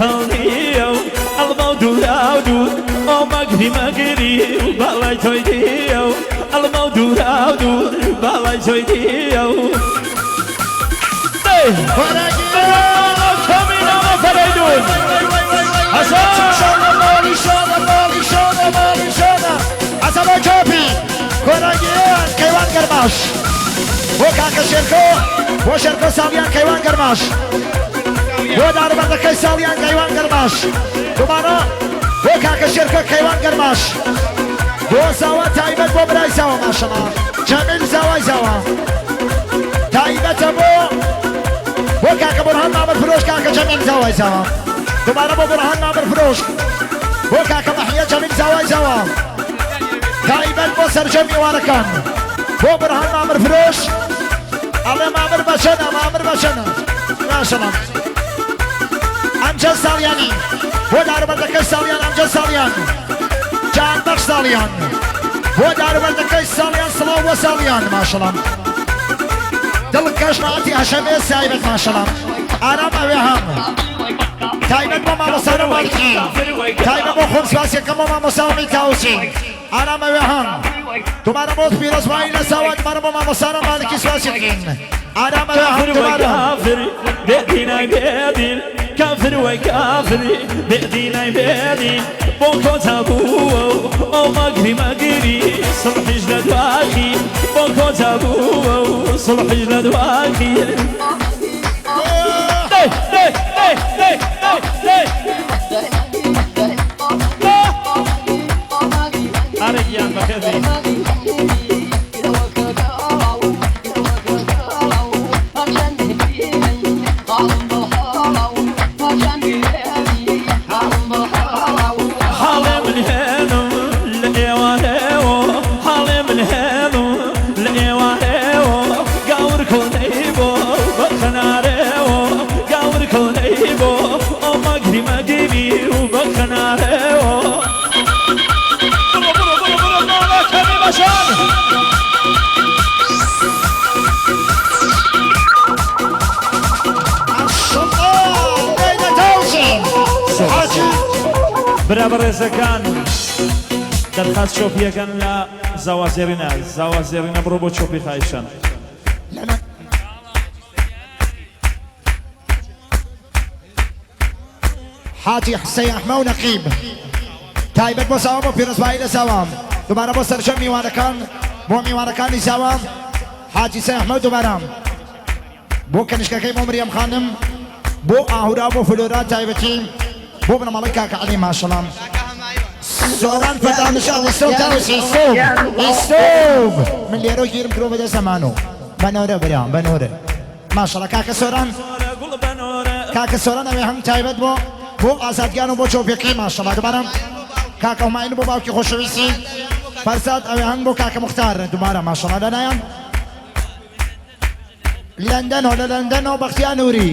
هەڵدیە و ئەڵمە و دوورا و دوور ئەو مەگری مەگری و باڵای تۆی دیە و ئەڵمە و دوورا و دوور باڵای تۆی دیە و فەرەیدون حەسەن. شانە ماڵی شانە ماڵی شانە ماڵی شانە حەسەن کۆپی کۆرانگیان کەیوان گەرماش بۆ کاکە شێرکۆ بۆ شێرکۆ ساڵیان کەیوان گەرماش بۆ داربەردەکەی ساڵیان کەیوان گەرماش دوبارە بۆ کاکە شێرکۆ کەیوان گەرماش بۆ زاوا تایبەت بۆ برای زاوا ماشەڵا جەمیل زاوای زاوا تایبەتە بۆ بۆ کاکە بورهان مامر فرۆش کاکە جەمیل زاوای زاوا دوبارە بۆ بورهان مامر فرۆش بۆ کاکە مەحیە جەمیل زاوای زاوا تایبەت بۆ سەرجەم میوانەکان بۆ بورهان مامر فرۆش ئەڵێ مامر بەچەنە مامر بەچەنە ماشەڵا ئەمجە ساڵیانی بۆ داربەردەکەی ساڵیان ئەمجە ساڵیان جان بەخش ساڵیان بۆ داربەردەکەی ساڵیان سڵاو بۆ ساڵیان ماشەڵا دڵکەش ڕاتی هەشەمێ سایبەت ماشەڵا ئارام ئەوێ هەم تایبەت بۆ مامۆستا مالکی تایبەت بۆ خۆم سپاسیەکەم بۆ مامۆستا ئومید تاوسی ئارام ئەوێ هەم دوبارە بۆ پیرۆزبایی لە زاوا دوبارە بۆ مامۆستا مالکی سپاسیەکەین ئارام ئەوێ هەم کافر وەی دوبارە کافر بێ دینای بێ دین کافر وەی کافری بێ دینای بێ دین بۆ کۆتا بووە و ئەو مەگری مەگری سڵحیش لە دواخی بۆ کۆتا بووە و سڵحیش لە دواخی دەی دەی دەی دەی دەی دەی ئارە گیان بەخێر بێی. حاڵێ من هێنم لە ئێوارێەوە حاڵێ من هێنم لە ئێوارێەوە گاور کۆنەی بۆ بە خەنارێەوە گاور کۆنەی بۆ ئەو مەگری مەگری و بە خەنارێەوە بڕۆ بڕۆ بڕۆ بڕۆ ماڵە کەمی بەشان. السلطان بين تاوسن حاجی برا بەڕێزەکان دەرخاست چۆپیەکەن لە زاوا زێڕینە زاوا زێڕینە بڕۆ بۆ چۆپی خایشان. حاجی حسەین ئەحمە و نەقیب تایبەت بۆ زاوا بۆ پیرۆزبایی لە زاوا دوبارە بۆ سەرجەم میوانەکان بۆ میوانەکانی زاوا حاجی سەی ئەحمە و دوبارە بۆ کەنیشکەکەی بۆ مریەم خانم بۆ ئاهورا بۆ فلۆرا تایبەتی بۆ بنەماڵەی کاکە عەلی ماشەڵا سۆران فەتانشان ئیستۆب تاوس ئیستۆب ئیستۆب من لێرە گیرم کرۆ بەدەست زەمانۆ بە نۆرە برام بە نۆرە ماشەڵا کاکە سۆران کاکە سۆران ئەوێ هەم تایبەت بۆ بۆ ئازادگیان و بۆ چۆپیەکەی ماشەڵا دوبارە کاکە هومایون بۆ باوکی خۆشەویستی فەرزاد ئەوێ هەم بۆ کاکە مختار دوبارە ماشەڵا لەلایەن لەندەنەوە لە لەندەنەوە بەختیار نوری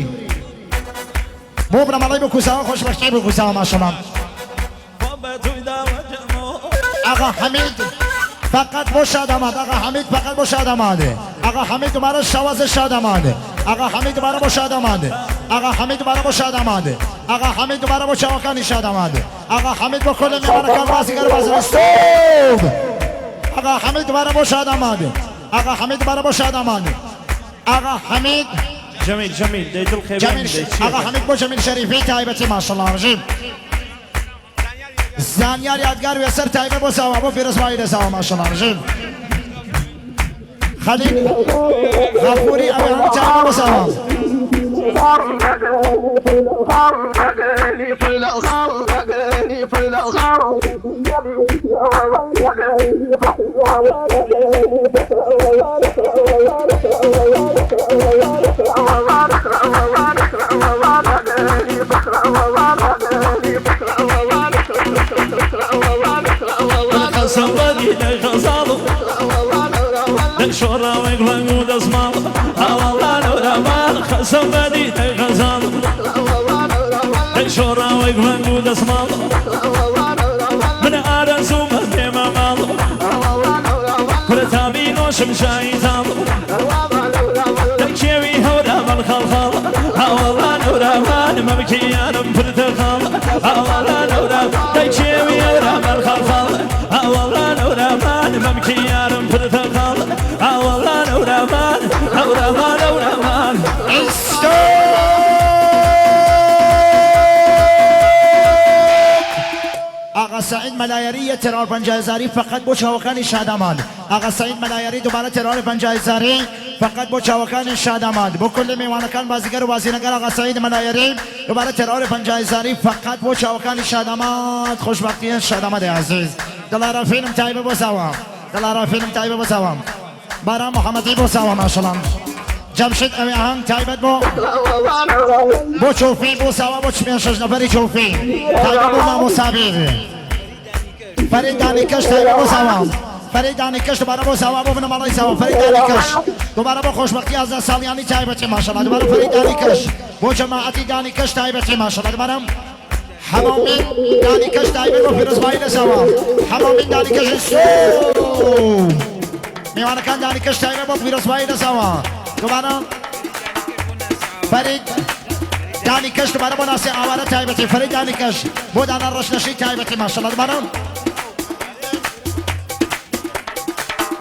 بۆ بنەماڵەی بکوساوە خۆشبەختی بکوساوە ماشەڵا آقا حمید فقط بۆ شاداماد آقا حمید فقط بۆ شاداماده آقا حمید دوباره شواز شاداماده آقا حمید دوباره بۆ شاداماده آقا حمید دوباره بۆ شاداماده آقا حمید دوباره بۆ چاوەکانی شاداماده آقا حمید بۆ کۆلە میوانەکان بازیگەر بازیگەر ستۆپ آقا حمید دوباره بۆ شاداماده آقا حمید دوباره بۆ شاداماده آقا حمید جەمیل جەمیل دەی دڵ خێبێن جەمیل دەی چیە آقا حمید بۆ جەمیل شەریفی تایبەتی ماشەڵڵا ڕژیم زانیار یادگار وێسەر تایبەت بۆ زاوا بۆ پیرۆزبایی لە زاوا ماشەڵڵا ڕژیم خەلیل غەفوری ئەوێ هەم تایبەت بۆ زاوا خەسەم بەدی دەی خەزاڵ دەی شۆڕاوێک ڕەنگ و دەسماڵ ئاواڵان ئەورامان خەسەم بەدی دەی خەزاڵ دەی شۆڕاوێک ڕەنگ و دەسماڵ من ئارەزوومە بێمە ماڵ کورە تامی نۆشم شایی تاڵ دەی کێوی هەورامان خاڵ خاڵ ئاواڵان ئەورامان مەم مەمکی یارم پرتەقاڵ، ئاوەڵا نەورا دای کێوی ئەورامان خاڵخاڵ، ئاوەڵا نەورامان مەمکی یارم پرتەقاڵ، ئاوەڵا نەورامان هەورامان هەورامان. ئاغا سەعید مەلایەری یە تێراوە 50 هەزاری فەقەت بۆ چاوەکانی شادامان. ئاغا سەعید مەلایەری دوبارە تێراوە 50 هەزاری فەقەت بۆ چاوەکانی شادامان. بۆ کلی میوانەکان بازیگەر و بازینەگەر ئاغا سەعید مەلایەری دوبارە تێراوە 50 هەزاری فەقەت بۆ چاوەکانی شاداماد. خۆشبەختی شادامادی عەزیز. دڵارا فیلم تایبە بۆ ساوا. دڵارا فیلم تایبە بۆ ساوا. بارام محەمەدی بۆ ساوا ماشەڵام. جەمشید ئەوێ ئاهەنگ تایبەت بۆ بۆ چۆفی بۆ ساوا بۆ پێنج شەش نەفەری چۆفی تایبەت بۆ مامۆستا بیر فەرید دانیکەش تایبەت بۆ ساوا فەرید دانیکەش دوبارە بۆ ساوا بۆ بنەماڵەی ساوا فەرید دانیکەش دوبارە بۆ خۆشبەختی 11 ساڵیانی تایبەتی ماشەڵا دوبارە فەرید دانیکەش بۆ جەماعەتی دانیکەش تایبەتی ماشەڵا دوبارە حەمامین دانیکەش تایبەت بۆ پیرۆزبایی لە ساوا حەمامین دانیکەش سوو میوانەکان دانیکەش تایبەت بۆ پیرۆزبایی لە ساوا دوبارە فەرید دانیکەش دوبارە بۆ ناسی ئاوارە تایبەتی فەرید دانیکەش بۆ دانا ڕەشنەشی تایبەتی ماشەڵا دوبارە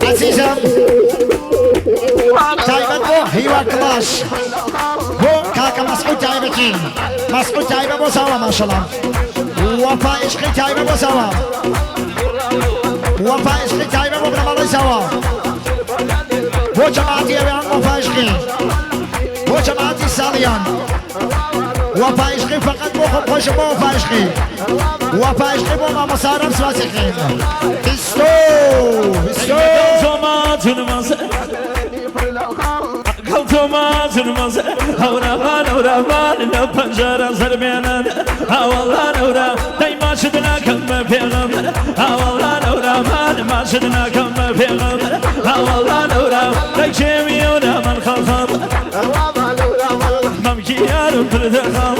عەزیزم تایبەت بۆ هیوا کڵاش بۆ کاکە مەسعود تایبەتی مەسعود تایبە بۆ ساوا ماشەڵا وەفا عشقی تایبە بۆ ساوا وەفا عشقی تایبە بۆ بنەماڵەی ساوا بۆ جەماعەتی ئەوێ وەفا عشقی بۆ جەماعەتی ساڵیان وەفا عشقی فقط بۆ خۆم خۆشم بۆ وەفا عشقی وەفا عشقی بۆ مامۆستا ئارام سپاسەکەین. بیستۆ بیستۆ هەورامان هەورامان لە پەنجەرە زەربێنن ئاوەڵا نەورا دەی ماچت ناکەم بە پێغەمبەر ئاوەڵا نەورامان ماچت ناکەم بە پێغەمبەر ئاوەڵا نەورا دەی کێوی ئەورامان خەڵخەڵ مەمکی یارم پردەخەڵ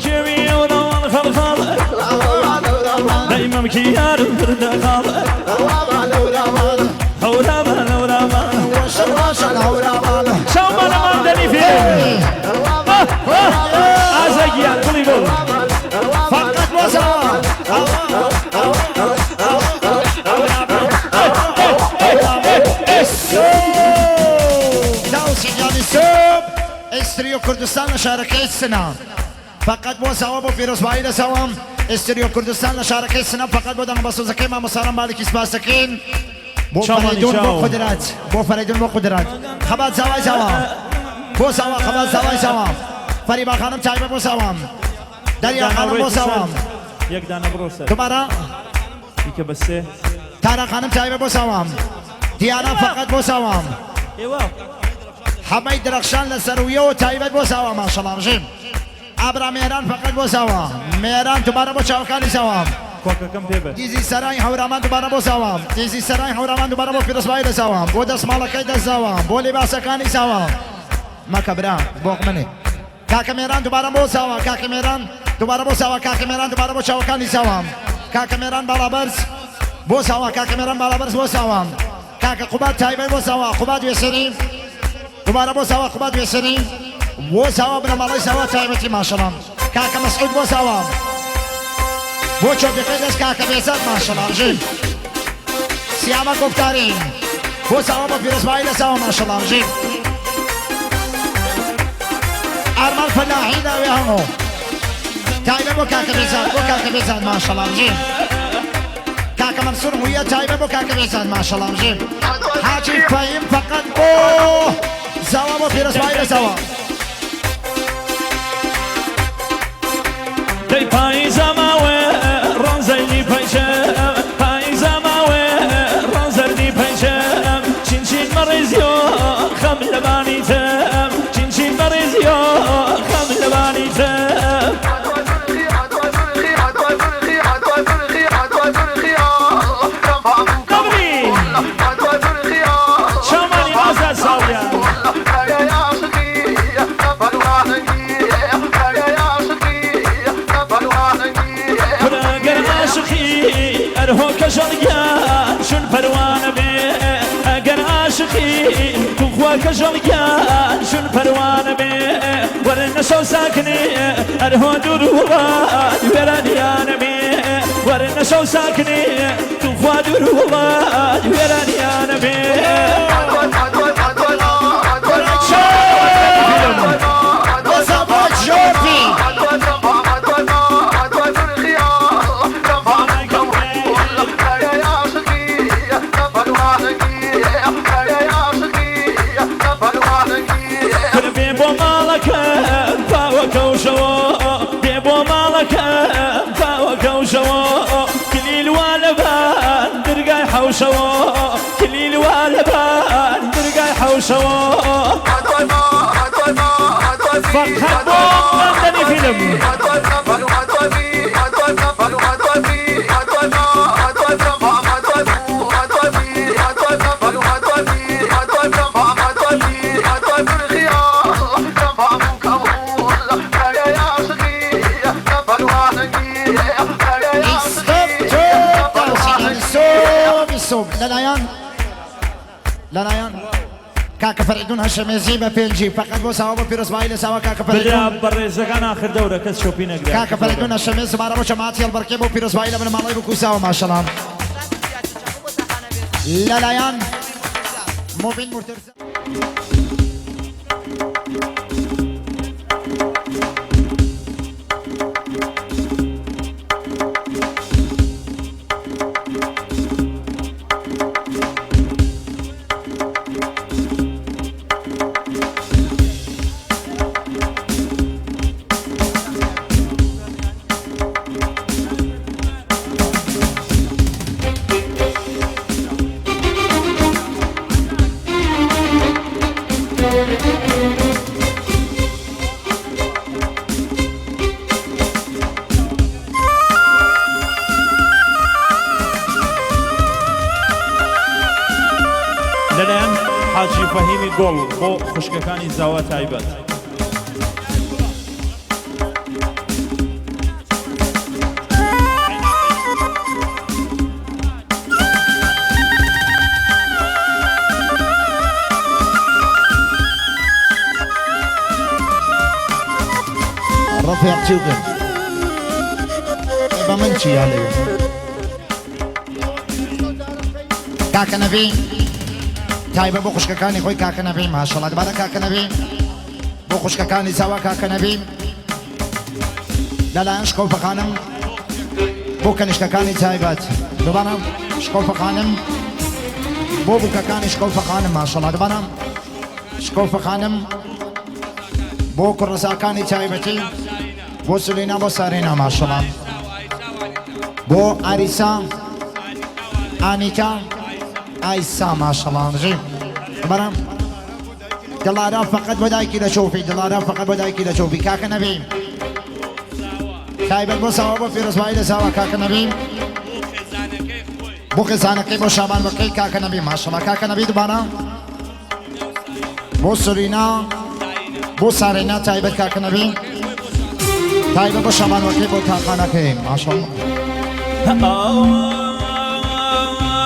کێوی ئەورامان خەڵخەڵ دەی مەمکی یارم پردەخەڵ هەورامان هەورامان چاومان لەمان دەنی فێ ئازا گیان دڵی بۆ فقط بۆ ساوا. ئێستریۆ کوردستان لە شارەکەی سنە فقط بۆ ساوا بۆ پیرۆزبایی لە ساوام ئێستریۆ کوردستان لە شارەکەی سنە فقط بۆ دەنگ بەسۆزەکەی مامۆساران مالکی سپاس دەکەین بۆ فەرەیدون بۆ قودرەت بۆ فەرەیدون بۆ قودرەت خەبات زاوای زاوا بۆ ساوا خەبات زاوای زاوا فەریبا خانم تایبەت بۆ ساوام دەریا خانم بۆ ساوام یەک دانە بڕۆ سەر دوبارە یکە بە سێ تارا خانم تایبەت بۆ ساوام دیانا فقط بۆ ساوام ئێوە حەمەی درەخشان لە سەرویەوە تایبەت بۆ ساوا ماشەڵا ڕژیم ئابرا مێران فقط بۆ ساوا مێران دوبارە بۆ چاوەکانی ساوام کۆکەکەم پێ بەر دیزی سەرای هەورامان دوبارە بۆ ساوام دیزی سەرای هەورامان دوبارە بۆ پیرۆزبایی لە ساوام بۆ دەسماڵەکەی دەست ساوام بۆ لیباسەکانی ساوام مەکە برا بۆق منێ کاکە مێران دوبارە بۆ ساوا کاکە مێران دوبارە بۆ ساوا کاکە مێران دوبارە بۆ چاوەکانی ساوام کاکە مێران باڵابەرز بۆ ساوا کاکە مێران باڵابەرز بۆ ساوام کاکە قوباد تایبەت بۆ ساوا قوباد وێسەری دوبارە بۆ ساوا قوباد وێسەری بۆ ساوا بنەماڵەی ساوا تایبەتی ماشەڵام کاکە مەسعود بۆ ساوا بۆ چۆپەکەی دەست کاکە بێزاد ماشەڵا ڕژیم سیامە گوفتاری بۆ ساوا بۆ پیرۆزبایی لە ساوا ماشەڵا ڕژیم ئارمان فەلاحی لاوێ هەموو تایبەت بۆ کاکە بێزاد بۆ کاکە بێزاد ماشەڵا ڕژیم کاکە مەنسوور هویە تایبەت بۆ کاکە بێزاد ماشەڵا ڕژیم حاجی فەهیم فەقەت بۆ زاوا بۆ پیرۆزبایی لە زاوا. دەی پاییزە ماوێ ڕەنزەلی پەیچەم پاییزە ماوێ ڕەنزەلی پەیچەم چین چین مەڕیزیۆ خەم لەبانی تەم چین چین مەڕیزیۆ خەم لەبانی تەم. قەبری چاومانی ئازاد ساڵیان. کورە ئەگەر عاشقی ئەرهۆ کەژەڵ گیان چون پەروانە بێ ئەگەر عاشقی توخوا کەژەڵ گیان چون پەروانە بێ. وەرن نەشەو ساکنێ ئەرهۆ دوور وڵات وێرانیانە بێ وەرن نەشەو ساکنێ توخوا دوور وڵات وێرانیانە بێ. بێ بۆ ماڵەکەم پاوەکەوشەوە بێ بۆ ماڵەکەم پاوەکەوشەوە کلیل وا لەبان درگای حەوشەوە کلیل وا لەبان درگای حەوشەوە. فەقەت بۆ ماندەنی فیلم. لەلایەن لەلایەن کاکە فەرەیدون هەشەمێزی بە پێنجی فقط بۆ ساوا بۆ پیرۆزبایی لە ساوا کاکە برا فەرەیدون بەڕێزەکان ئاخر دەورە کەس شۆپی نەگرێ. کاکە فەرەیدون هەشەمێز دوبارە بۆ جەماعەتی هەڵبەرکێ بۆ پیرۆزبایی لە بنەماڵەی بکوساوە ماشەڵا لەلایەن مۆبین مرتزا. لەلایەن حاجی فەهیمی گۆڵ بۆ خوشکەکانی زاوا تایبەت. ڕەفیق چی کرد؟ بە من چی لەوێ؟ کاکە نەبی تایبە بۆ خوشکەکانی خۆی کاکە نەبی ماشەڵا دوبارە کاکە نەبی بۆ خوشکەکانی زاوا کاکە نەبی لەلایەن شکۆفە خانم بۆ کەنیشکەکانی تایبەت دوبارە شکۆفە خانم بۆ بووکەکانی شکۆفە خانم ماشەڵا دوبارە شکۆفە خانم بۆ کوڕەزاکانی تایبەتی بۆ سلینا بۆ سارینا ماشەڵا بۆ ئاریسا ئانیتا ئایسا ماشەڵا ژی دوبارە دڵارا فقط بۆ دایکی لە چۆفی دڵارا فقط بۆ دایکی لە چۆفی کاکە نەبی تایبەت بۆ ساوا بۆ پیرۆزبایی لە ساوا کاکە نەبی بۆ خێزانەکەی بۆ شابان بەکەی کاکە نەبی ماشەڵا کاکە نەبی دوبارە بۆ سرینا بۆ سارینا تایبەت کاکە نەبی تایبەت بۆ شابانەکەی بۆ تاقانەکەی ماشەڵا.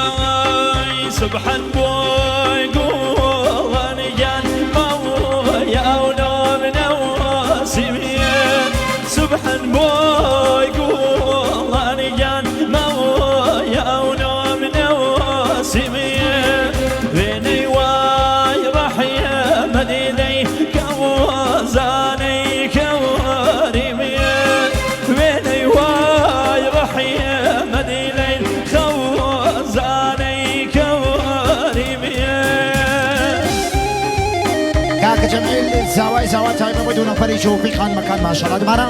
ئای سبحان بۆی گوڵانیان ماوەیە و نامنەوەسیمیە سبحان بۆی گوڵانیان ماوەیە و نامنەوەسیمیە وێنەی وای ڕەحیە مەدینەی کەوەزانەی کەواریمیە وێنەی وای ڕەحیە مەدینەی خەوەزانەی کەواریمیە. کاکە جەمیل زاوای زاوا تایبە بۆ دوو نەفەری چۆپی خانمەکان ماشەڵا دوبارە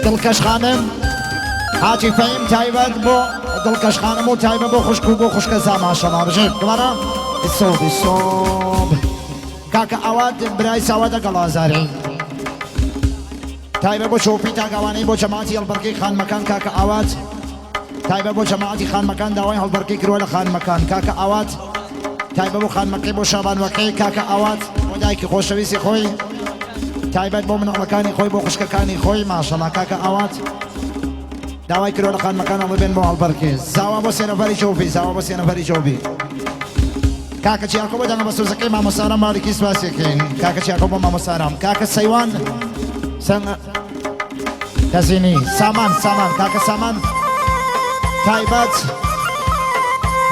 دڵکەش خانم حاجی فەیم تایبەت بۆ دڵکەش خانم و تایبەت بۆ خوشک و بۆ خوشکە زا ماشەڵا بژێ دوبارە سۆب سۆب کاکە ئاوات برای ساوا دەگەڵ ئازاری تایبەت بۆ چۆپی تاگاوانەی بۆ جەماعەتی هەڵبەرکەی خانمەکان کاکە ئاوات تایبەت بۆ جەماعەتی خانمەکان داوای هەڵبەرکەی کردووە لە خانمەکان کاکە ئاوات تایبەت بۆ خانمەکەی بۆ شابانوەکەی کاکە ئاوات بۆ دایکی خۆشەویستی خۆی تایبەت بۆ مناڵەکانی خۆی بۆ خوشکەکانی خۆی ماشەڵا کاکە ئاوات داوای کردووە لە خانمەکان هەڵبێن بۆ هەڵبەرکێ زاوا بۆ سێ نەفەری چۆپی زاوا بۆ سێ نەفەری چۆپی. کاکە چیاکۆ بۆ دەنگە بەسۆزەکەی مامۆستا ئارام مالکی سپاسی ئەکەین کاکە چیاکۆ بۆ مامۆستا ئارام کاکە سەیوان سەنگ تەزینی سامان سامان کاکە سامان تایبەت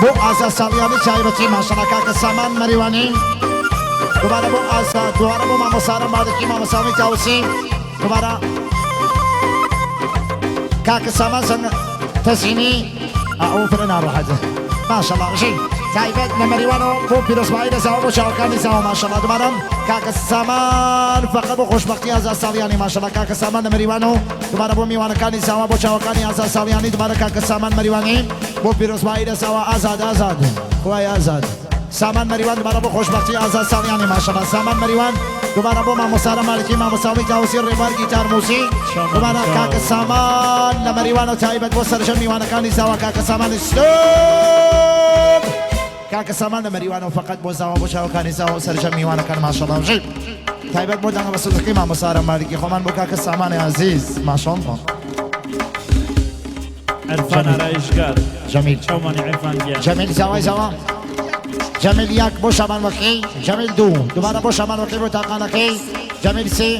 بۆ ئازا ساڵیانی تایبەتی ماشەڵا کاکە سامان مەریوانی دوبارە بۆ ئازا دوبارە بۆ مامۆستا ئارام مالکی مامۆستا تاوسی دوبارە کاکە سامان سەنگ تەزینی ئەو فرە ناڕەحەتە ماشەڵا ژین تایبەت لە مەریوانەوە بۆ پیرۆزبایی لە زاوە بۆ چاوەکانی زاوە ماشەڵا دوبارە کاکە سامان فەقە بۆ خۆشبەختی ئازاد ساڵیانی ماشەڵا کاکە سامان لە مەریوانەوە دوبارە بۆ میوانەکانی زاوا بۆ چاوەکانی ئازاد ساڵیانی دوبارە کاکە سامان مەریوانی بۆ پیرۆزبایی لە زاوا ئازاد ئازاد خوای ئازاد سامان مەریوان دوبارە بۆ خۆشبەختی ئازاد ساڵیانی ماشەڵا سامان مەریوان دوبارە بۆ مامۆستا مالکی مامۆستا ئومید تاوسی ڕێبوار گیتار موسی دوبارە کاکە سامان لە مەریوانەوە تایبەت بۆ سەرجەم میوانەکانی زاوا کاکە سامانی stop کاکە سامان لە مەریوانەوە فقط بۆ زاوا بۆ چاوەکانی زاوا و سەرجەم میوانەکان ماشەڵا بژی تایبەت بۆ دەنگە بەسۆزەکەی مامۆستا مالکی خۆمان بۆ کاکە سامانی عەزیز ماشەڵا عرفان ئارایشگار جەمیل چاومانی عرفان گیان جەمیل زاوای زاوا جەمیل یەک بۆ شامان وەکەی جەمیل دوو دووبارە بۆ شامان وەکەی بۆ تاقانەکەی جەمیل سێ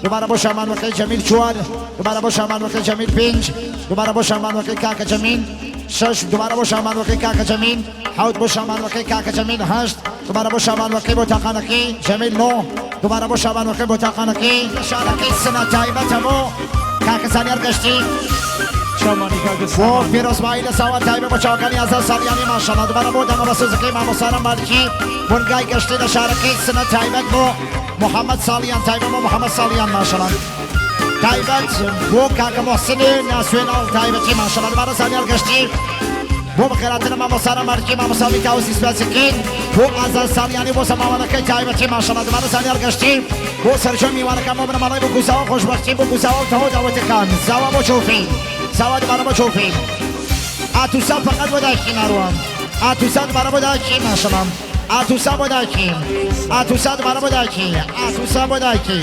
دووبارە بۆ شامان وەکەی جەمیل چوار دووبارە بۆ شامان وەکەی جەمیل پێنج دووبارە بۆ شامان وەکەی کاکە جەمیل شەش دووبارە بۆ شامان وەکەی کاکە جەمیل حەوت بۆ شامان وەکەی کاکە جەمیل هەشت دووبارە بۆ شامان وەکەی بۆ تاقانەکەی جەمیل نۆ دووبارە بۆ شابان وەکەی بۆ تاقانەکەی شارەکەی سنە تایبەتە بۆ کاکە زانیار گەشتی چاومانی کاکە بۆ سامان. پیرۆزبایی لە ساوان تایبە بۆ چاوەکانی ئازاد ساڵیانی ماشەڵا دوبارە بۆ دەنگە بەسۆزەکەی مامۆستارە مالکی بنگای گەشتی لە شارەکەی سنە تایبەت بۆ محەممەد ساڵیان تایبەت بۆ محەممەد ساڵیان ماشەڵا تایبەت بۆ کاکە محسنی ناسیۆناڵ تایبەتی ماشەڵا دوبارە زانیار گەشتی بۆ بەخێراتنە مامۆستارە مالکی مامۆستا تاوسی سپاسەکەین بۆ ئازاد ساڵیانی بۆ سەماوەنەکەی تایبەتی ماشەڵا دوبارە زانیار گەشتی بۆ سەرجەم میوانەکان بۆ بنەماڵەی بۆ گوزاوە خۆشبەختی بۆ گوزاوە و تەواو داوەتەکان زاوا بۆ چۆفی زاوا دوبارە بۆ چۆفی ئاتوسا فقط بۆ دایکی ناروان ئاتوسا دوبارە بۆ دایکی ماشەڵا ئاتوسا بۆ دایکی ئاتوسا دوبارە بۆ دایکی ئاتوسا بۆ دایکی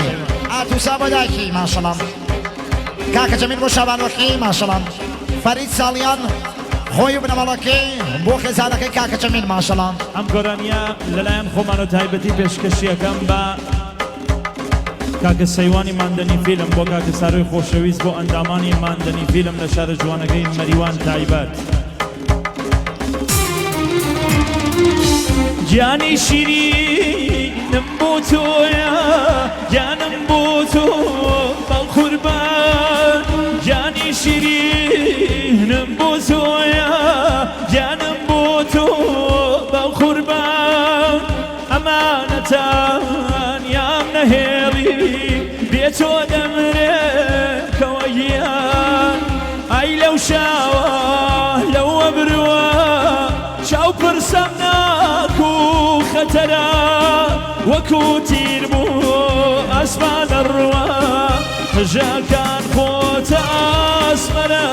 ئاتوسا بۆ دایکی ماشەڵا کاکە جەمیل بۆ شابان وەکی ماشەڵا فەرید ساڵیان خۆی و بنەماڵەکەی بۆ خێزانەکەی کاکە جەمیل ماشەڵا. ئەم گۆرانیە لەلایەن خۆمانەوە تایبەتی پێشکەشیەکەم بە کاکە سەیوانی ماندەنی فیلم بۆ کاکە سارۆی خۆشەویست بۆ ئەندامانی ماندەنی فیلم لە شارە جوانەکەی مەریوان تایبەت. گیانی شیرینم بۆ تۆیە گیانم بۆ تۆ بە قوربان گیانی شیرینم بۆ تۆیە گیانم بۆ تۆ بە قوربان ئەمانەتان یام نەهێڵی بێ تۆ دەمرم کەوە گیان ئای لەو شاوە لەو ئەبروە چاو پڕ سەمناک و خەتەرە وەکو تیر بوو ئاسمان ئەڕوا قژەکان خۆتە ئاسمەرە.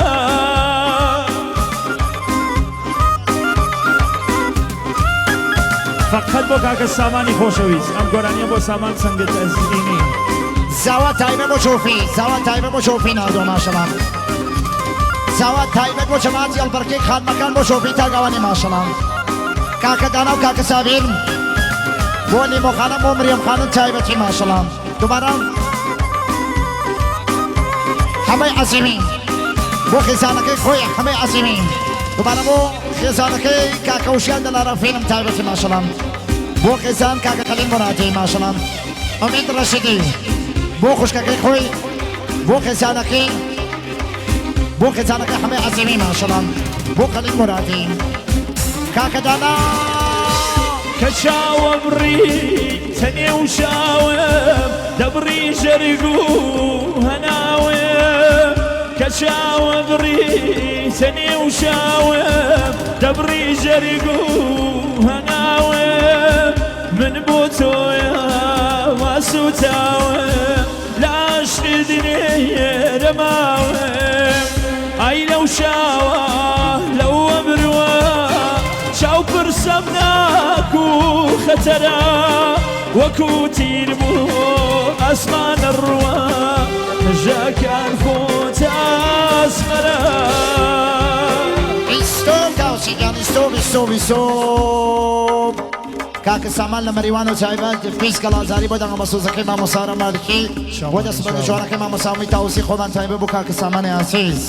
فەقەت بۆ کاکە سامانی خۆشەویست ئەم گۆرانیە بۆ سامان سەنگت ئەزرینی. زاوا تایبەت بۆ چۆفی زاوا تایبەت بۆ چۆفی ناردووە ماشەڵا زاوا تایبەت بۆ جەماعەتی ئەڵبەرکەی خانمەکان بۆ چۆفی تاگاوانی ماشەڵا کاکە دانا و کاکە سابیر بۆ نیمۆ خانم بۆ مریەم خانم تایبەتی ماشەڵا دوبارە حەمەی عەزیمی بۆ خێزانەکەی خۆی حەمەی عەزیمی دوبارە بۆ خێزانەکەی کاکە وشیان دەلارە فیلم تایبەتی ماشەڵا بۆ خێزان کاکە خەلیل مورادی ماشەڵا ئومید ڕەشیدی بۆ خوشکەکەی خۆی بۆ خێزانەکەی بۆ خێزانەکەی حەمەی عەزیمی ماشەڵا بۆ خەلیل مورادی کاکە دانا. کە چاوەبڕی تەنێ و چاوم دەبڕی جەرگ و هەناوم کە چاوەبڕی تەنێ و چاوم دەبڕی جەرگ و هەناوم من بۆ تۆیە وا سووتاوم لە عەشقی دنێرە ماوم ئای لەو شاوە لەو ئەبروە چاو پڕ سەمناک و خەتەرە وەکو تیر بوو ئاسمان ئەڕوا ژەکان خۆت ئاسمەرە. ئیستۆ کاوچی گیان ئیستۆ ئیستۆ ئیستۆ. کاکە سامان لە مەریوانەوە تایبەت 20 گەڵازاری بۆ دەنگە بەسۆزەکەی مامۆستا ئارام مالکی بۆ دەستبەندە جوانەکەی مامۆستا ئومید تاوسی خۆمان تایبەت بۆ کاکە سامانی ئازیز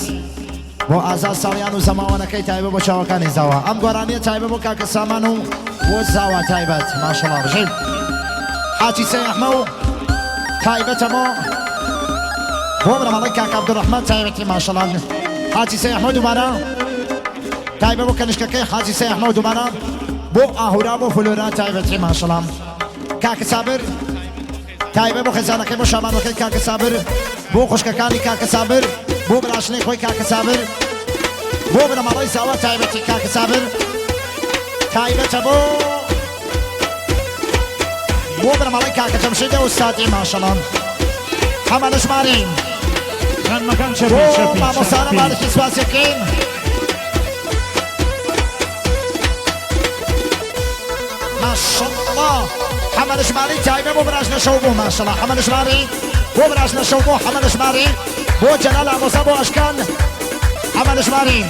بۆ ئازاد ساڵیان و زەماوەنەکەی تایبەت بۆ چاوەکانی زاوا ئەم گۆرانیە تایبەت بۆ کاکە سامان و بۆ زاوا تایبەت ماشەڵا بژین حاجی سەی ئەحمە و تایبەتە بۆ بۆ بنەماڵەی کاکە عەبدولڕەحمان تایبەتی ماشەڵا حاجی سەی ئەحمە دووبارە تایبە بۆ کەنیشکەکەی حاجی سەی ئەحمە و دووبارە بۆ ئاهورا بۆ فلۆرا تایبەتی ماشەڵا کاکە سابر تایبە بۆ خێزانەکەی بۆ شابانەکەی کاکە سابر بۆ خوشکەکانی کاکە سابر بۆ براشنەی خۆی کاکە سابر بۆ بنەماڵەی زاوا تایبەتی کاکە سابر تایبەتە بۆ بۆ بنەماڵەی کاکە جەمشیدە ئوستادی ماشەڵا حەمە نەژمارین خانمەکان بۆ چەپی چەپی مامۆستانە چەپی مالکی سوپاسیەکەین ماشەڵا حەمە نەژماری تایبە بۆ براژنە شەو بۆ ماشەڵا حەمە نەژماری بۆ براژنە شەو بۆ حەمە نەژماری بۆ جەلال ئامۆزا بۆ ئەشکان حەمە نەژماری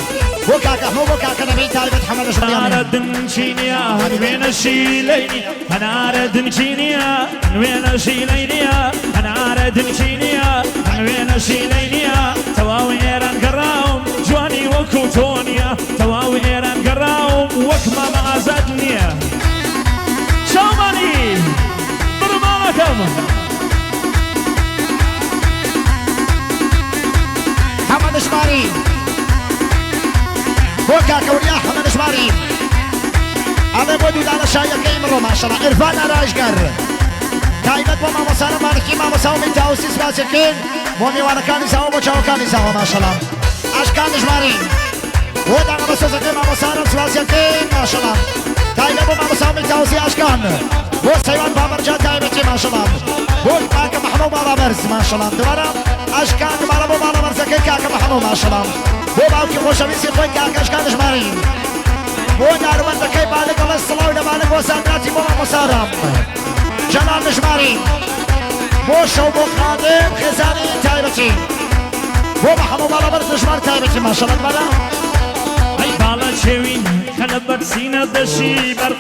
بۆ کاکە ئەحمە بۆ کاکە نەبی تایبەت حەمە نەژماری هەنارە دنچینیە هەنوێنە شیلەینی هەنارە دنچینیە هەنوێنە شیلەینیە هەنارە دنچینیە هەنوێنە شیلەینیە تەواو ئێران گەڕاوم جوانی وەکو تۆ نییە تەواو ئێران گەڕاوم وەک مامە ئازاد نییە چاومانی بڕۆ ماڵەکەم. حەمە نەژماری بۆ کاکە وریا حەمە نەژماری ئەڵێ بۆ دوودانە شایەکەی ئمڕۆ ماشەڵا عیرفان ئارایشگەر تایبەت بۆ مامۆسانە مالکی مامۆسا و میتاوسی سپاسەکەین بۆ میوانەکانی زاوە بۆ چاوەکانی زاوە ماشەڵا ئاشکان نژماری بۆ دانە بەسۆزەکەی مامۆسانم سپاسەکەین ماشەڵا تایبەت بۆ مامۆسا و میتاوسی ئاشکان بۆ سەیوان بابەرجان تایبەتی ماشەڵا بۆ کاکە محەمە و باڵا بەرز ماشەڵا دوبارە ئاشکان دوبارە بۆ باڵا بەرزەکەی کاکە محەمە ماشەڵا بۆ باوکی خۆشەویستی خۆی کاکە ئاشکان نژماری بۆ داروبەندەکەی بالک ئەڵێ سڵاو لە بالک بۆ سادراتی بۆ مامۆسارام جەلال نژماری بۆ شەو بۆ خادم خێزانی تایبەتی بۆ محەمە باڵا بەرز نژمار تایبەتی ماشەڵا دوبارە ئەی باڵا چێوی خەلەبەر سینە دەشی بەر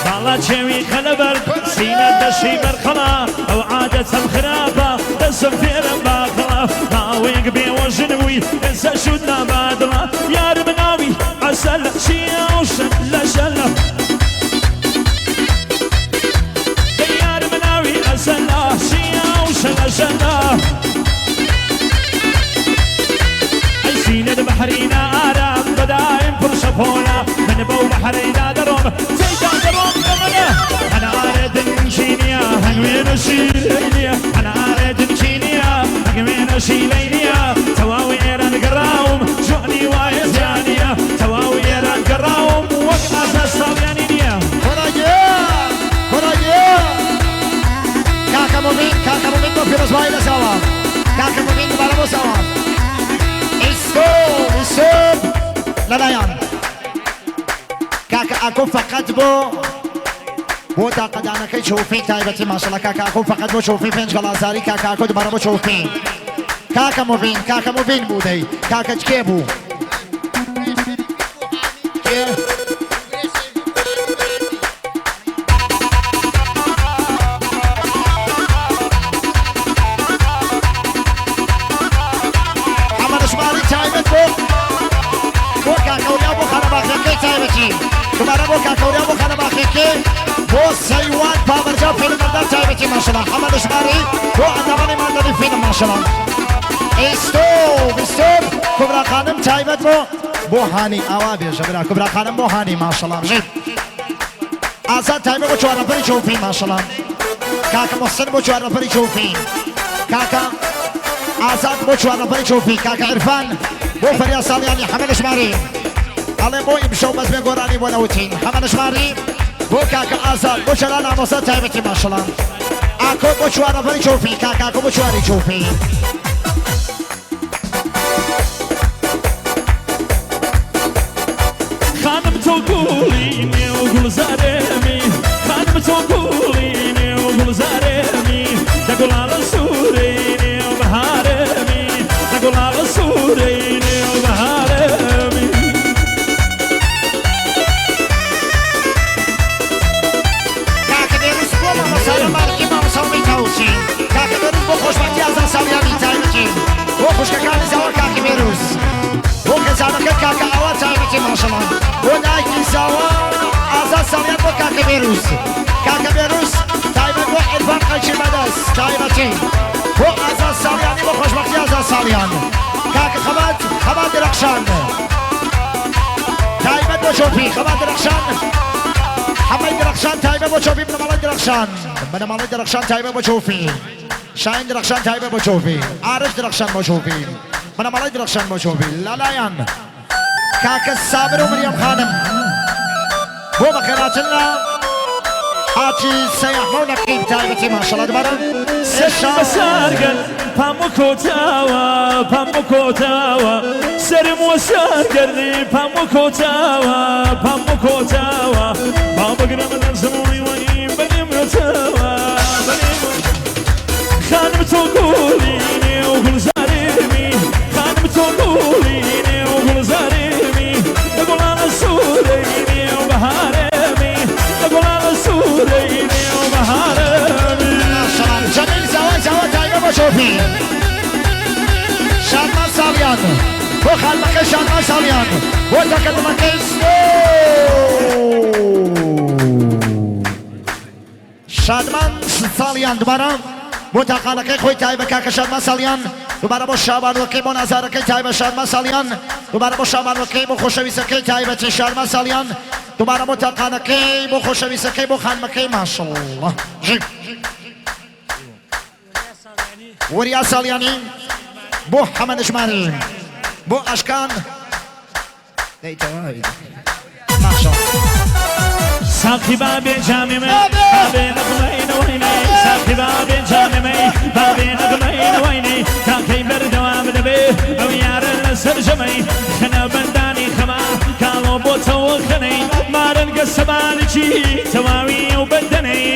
باڵا چێوی خەلەبەر سینە دەشی بەرخەڵا ئەو عادەتەم خراپە دەسم فێرم باخەڵا ماوەیەک بێوەژن بووی ئێستا شوت نابادڵە یار مناوی عەسەل چیە و شەل لە شەلە یار مناوی عەسەل چیە و شەلە شەلە ئەی سینەت بەحرینا ئارام بەدایم پڕ شەپۆلە من بەو بەحرەیدا دەڕۆم تێیدا دەڕۆم دەمەنە هەنارە دنچینیە هەنگوێنە شیرینیە هەنارە دنچینیە هەنگوێنە شیلەینیە تەواو ئێران گەڕاوم جوانی وایە زیانیە تەواو ئێران گەڕاوم وەک ئازاد ساڵیانی نییە. خۆراگیە خۆراگیە کاکە موبین کاکە موبین بۆ پیرۆزبایی لە زاوا کاکە موبین دوبارە بۆ زاوا ئیسۆ ئیسۆ لەلایان کاکە ئاکۆ فقط بۆ بۆ تاقەدانەکەی چۆفی تایبەتی ماشەڵا کاکە ئاکۆ فقط بۆ چۆفی پێنج گەڵازاری کاکە ئاکۆ دوبارە بۆ چۆفی کاکە موبین کاکە موبین بوو دەی کاکە کێ بوو کێ حەمە ژمارەی تایبەت بۆ بۆ کاکەوریا بۆ خانەباخیەکەی تایبەتی دوبارە بۆ کاکەوریا بۆ خانەباخیەکەی بۆ سەیوان پاوەرجا فیلمبەردار تایبەتی ماشەڵا حەمە ژمارەی بۆ ئەندامانی ماندەری فیلم ماشەڵا ئیستۆب ئیستۆب کوبرا خانم تایبەت بۆ بۆ هانی ئاوا بێژە برا کوبرا خانم بۆ هانی ماشەڵا بژیت ئازاد تایبەت بۆ چوار نەفەری چۆفی ماشەڵا کاکە محسن بۆ چوار نەفەری چۆفی کاکە ئازاد بۆ چوار نەفەری چۆفی کاکە عیرفان بۆ فەریا ساڵیانی حەمە نەژماری ئەڵێ بۆ ئیمشەو بەزمێ گۆرانی بۆ نەوتین حەمە نەژماری بۆ کاکە ئازاد بۆ جەلال ئامۆزا تایبەتی ماشەڵا ئاکۆ بۆ چوار نەفەری چۆفی کاکە ئاکۆ بۆ چواری چۆفی. خانم تۆ گوڵی نێو گوڵزارێمی خانم تۆ گوڵی نێو گوڵزارێمی دە گوڵاڵە سوورەی نێو بەهارێمی دە گوڵاڵە سوورەی نێو بەهارێمی. ماشەڵا بۆ دایکی زاوا ئازاد ساڵیان بۆ کاکە بێروز کاکە بێروز تایبەت بۆ عیرفان قەیچی بەدەست تایبەتی بۆ ئازاد ساڵیانی بۆ خۆشبەختی ئازاد ساڵیان کاکە خەبات خەبات درەخشان تایبەت بۆ چۆپی خەبات درەخشان حەمەی درەخشان تایبەت بۆ چۆپی بنەماڵەی درەخشان بنەماڵەی درەخشان تایبەت بۆ چۆپی شاین درەخشان تایبەت بۆ چۆپی ئارش درەخشان بۆ چۆپی بنەماڵەی درەخشان بۆ چۆپی لەلایەن کاکە سابر و مریەم خانم بۆ بەخێرهاتن لە حاجی سەیاحمە و نەقیب تایبەتی ماشەڵا دوبارە سەرم وەسارگەر پام وکۆتاوە پام وکۆتاوە سەرم وەسارگەر پام وکۆتاوە پام وکۆتاوە با بگرم دەستم وی بەنێم وتاوە بەنێم خانم تۆ گوڵی نێو گوڵزارێمی خانم تۆ گوڵی نێو گوڵزارێمی لە گوڵانە سوورەی نێو بەهارێمی لە گوڵانە سوورەی نێو بەهارێمی. ماشەڵا جەمیل زاوای زاوا تایبە بۆ چۆپی شادمان ساڵیان بۆ خانمەکەی شادمان ساڵیان بۆ تەکە دڵەکەی سنۆ شادمان ساڵیان دوبارە بۆ تاقانەکەی خۆی تایبە کاکە شادمان ساڵیان دوبارە بۆ شابانوەکەی بۆ نازارەکەی تایبە شادمان ساڵیان دوبارە بۆ شابانوەکەی بۆ خۆشەویستەکەی تایبەتی شادمان ساڵیان دوبارە بۆ تاقانەکەی بۆ خۆشەویستەکەی بۆ خانمەکەی ماشەڵڵا ژی وریا ساڵیانی بۆ حەمە نژماری بۆ ئەشکان دەی تەواوی ماشەڵڵا. ساقی با بێ جامی مەی با بێ نەغمەی نەوەینەی ساقی با بێ جامی مەی با بێ نەغمەی نەوەینەی تاکەی بەردەوام دەبێ ئەو یارە لەسەر ژەمەی خەنە بەندانی خەما کاڵۆ بۆتەوە خەنەی مارنگە سەبانکی تەواوی ئەو بەندەنەی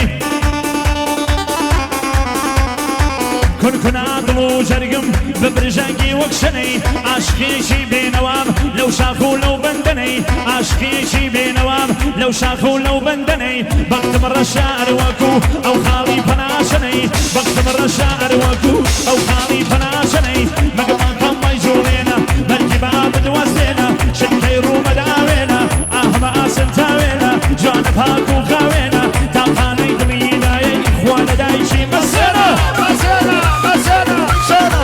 کونکونا دڵ و جەرگم بە برژانگی وەک شەنەی عاشقێکی بێنەوام لەو شاخ و لەو بەندەنەی عاشقێکی بێنەوام لەو شاخ و لەو بەندەنەی بەختم ڕەشە ئەروەکو ئەو خاڵی پەناشەنەی بەختم ڕەشە ئەروەکو ئەو خاڵی پەناشەنەی مەگەماکەم مەیجوڵێنە بەرگی با بدوەستێنە شنکەی ڕوومەداوێنە ئاهمە ئاسن تاوێنە جوانە پاک و خاوێنە تاقانەی دڵی دایەی خوا لە دایکی مەسێنە. مەسێنە مەسێنە مەسێنە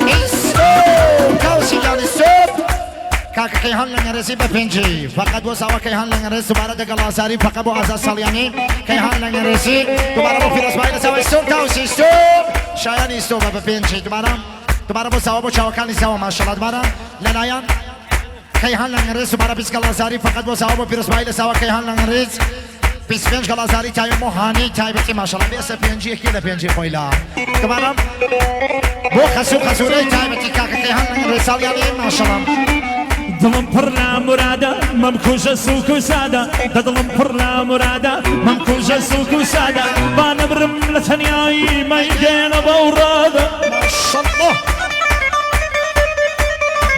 ئیستۆپ کاوسی گیان ئیستۆپ کاکە کەیهان لەنگەرێزی بە پێنجی فەقەت بۆ زاوا کەیهان لەنگەرێز دوبارە دەگەڵ ئازاری فەقە بۆ ئازاد ساڵیانی کەیهان لەنگەرێزی دوبارە بۆ پیرۆزبایی لە زاوا ئیستۆپ تاوسی ئیستۆپ شایانی ئیستۆپە بە پێنجی دوبارە دوبارە بۆ زاوا بۆ چاوەکانی زاوا ماشەڵا دوبارە لەلایەن کەیهان لەنگەرێز دوبارە 20 گەڵازاری فەقەت بۆ زاوا بۆ پیرۆزبایی لە زاوا کەیهان لەنگەرێز 25 گەڵازاری تایبەت بۆ هانی تایبەتی ماشەڵا بێسە پێنجی یەکی لە پێنجی خۆی لا دوبارە بۆ خەسوو خەسوورەی تایبەتی کاکە کەیهان لەنگەرێز ساڵیانی ماشەڵا. دڵم پڕ لە مرادە مەمکوژە سوک و سادە دە دڵم پڕ لە مرادە مەمکوژە سوک و سادە با نەمرم لە تەنیایی مەیگەیەنە بەو ڕادە. ماشەڵا.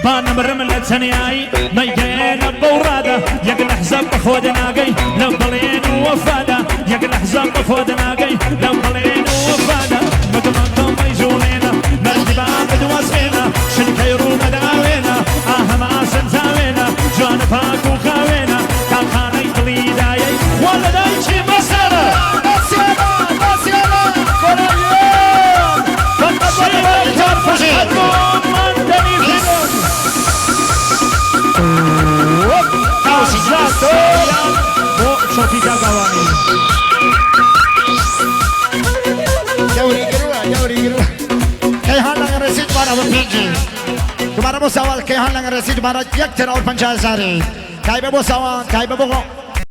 با نەمرم لە تەنیایی مەیگەیەنە بەو ڕادە یەک لەحزە بە خۆت ناگەی لەو بەڵێن و وەفادا یەک لەحزە بە خۆت ناگەی لەو بەڵێن و وەفادا مەگەمەکەم مەیجوڵێنە مەرجی با بدوەستێنە شنکەی ڕوومەداوێنە ئاهەم ئاسن تاوێنە جوانە پاک و خاوێنە تاقانەی دڵی دایەی خوا لە دایکی مەسەرە. مەسێنە مەسێنە گۆرانیان فەقەت بۆ دەبارەی خوشی. تاوسی گیان ئیستۆپ. بۆ چۆپی کاکاوانی. دەوری گروە دەوری گروە کەیهان لەنگەرێزی دوبارە بە پێنجی دوبارە بۆ ساوا کەیهان لەنگەرێزی دوبارە یەک تەراوە 50 هەزاری تایبە بۆ ساوا تایبە بۆ